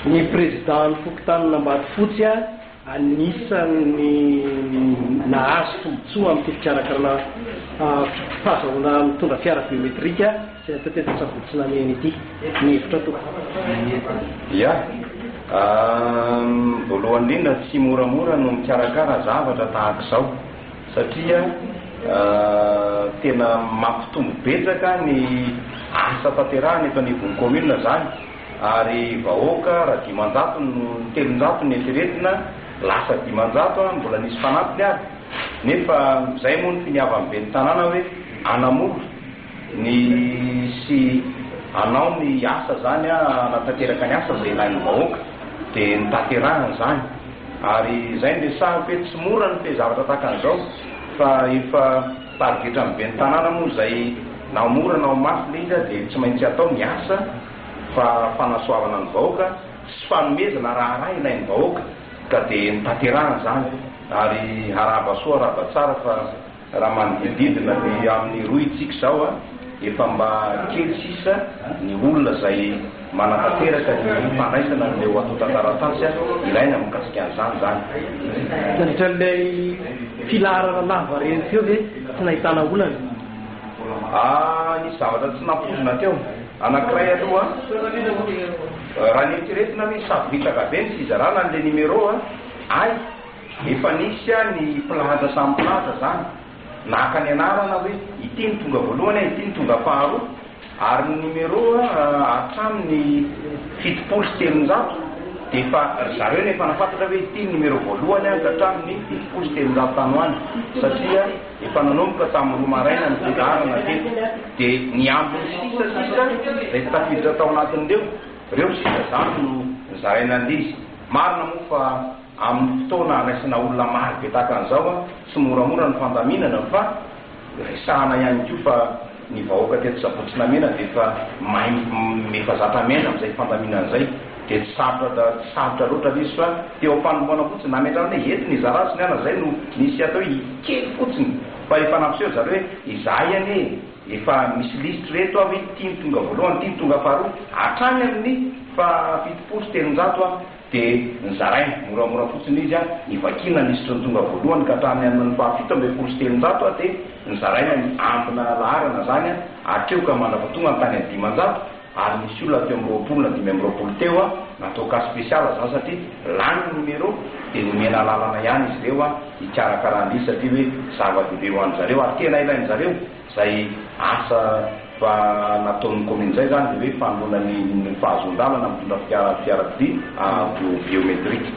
Ny président-n'ny fokontanin'Ambatofotsy anisan'ny nahazo tombontsoa amin'ity fikarakarana fahazahoana mitondra fiara biométrique izay natao teto Sabotsy Namehana ity. Ny hevitra tompoko. Ya, voalohany indrindra tsy moramora no mikarakara zavatra tahaka izao satria tena mampitombo betsaka ny asa tanterahana eto anivon'ny commune zany ary vahoaka raha 500 no 300 ny eritreretina lasa 500 mbola nisy fanampiny ary nefa zay moa ny finiavan'ny ben'ny tanàna hoe anamora ny sy anao ny asa zany anatanteraka ny asa zay ilain'ny vahoaka dia nitaterahana zany ary zay ny resahako hoe tsy mora ny fe zavatra tahaka an'izao fa efa tarigetra amin'ny ben'ny tanàna moa zay na mora na mafy le izy dia tsy maintsy atao ny asa fa fanasoavana ny vahoaka sy fanomezana raharaha ilain'ny vahoaka ka dia nitaterahana zany ary arahaba soa arahaba tsara fa raha manodididina ny amin'ny roa itsika izao efa mba kely sisa ny olona zay manatanteraka ny fandraisana an'ireo antontan-taratasy ilaina mikasika an'izany zany. Nandritra ilay filaharana lava reny teo ve tsy nahitana olana? Nisy zavatra tsy nampoizina teo. Anankiray aloha raha ny eritreretina hoe savoritaka be ny fizarana an'le numéro ay efa nisy ny mpilahatra samy mpilahatra zany naka ny anarana hoe ity ny tonga voalohany, ity ny tonga faharoa ary ny numéro hatramin'ny 370 dia efa ry zareo no efa nafantatra hoe ity ny numéro voalohany ka hatramin'ny 370 tany ho any satria efa nanomboka tamin'ny 2 maraina ny filaharana teto dia ny ambiny sisa sisa zay tafiditra tao anatin'ireo reo sisa zany no nizaraina an'izy. Marina moa fa amin'ny fotoana andraisana olona maro be tahaka an'izao tsy moramora ny fandaminana fa resahana ihany koa fa ny vahoaka teto Sabotsy Namehana dia efa mahay efa zatra miaina amin'izay fandaminana izay dia tsy sarotra loatra ilay izy fa teo am-panombohana fotsiny nametrahana hoe eto ny zaratsy ny ana zay no nisy atao hoe kely fotsiny fa efa nampiseho zareo hoe izahay anie efa misy lisitra reto aho hoe ity ny tonga voalohany, ity ny tonga faharoa hatrany amin'ny fa 370 dia nizaraina moramora fotsiny izy nivakiana lisitry ny tonga voalohany ka hatrany amin'ny faha 317 dia nizaraina ny ambina laharana zany hatreo ka mandra-pahatonga ny tany amin'ny 500 ary nisy olona teo amin'ny 20 na 25 teo natao cas spécial zany satria lany ny numéro dia nomena lalana ihany izy ireo hikarakarana izy satria hoe zava-dehibe ho an-dry zareo ary tena ilain-dry zareo zay asa fa nataon'ny commune zay zany dia hoe fanoloana ny fahazoan-dalana mitondra fiarakodia biométrique.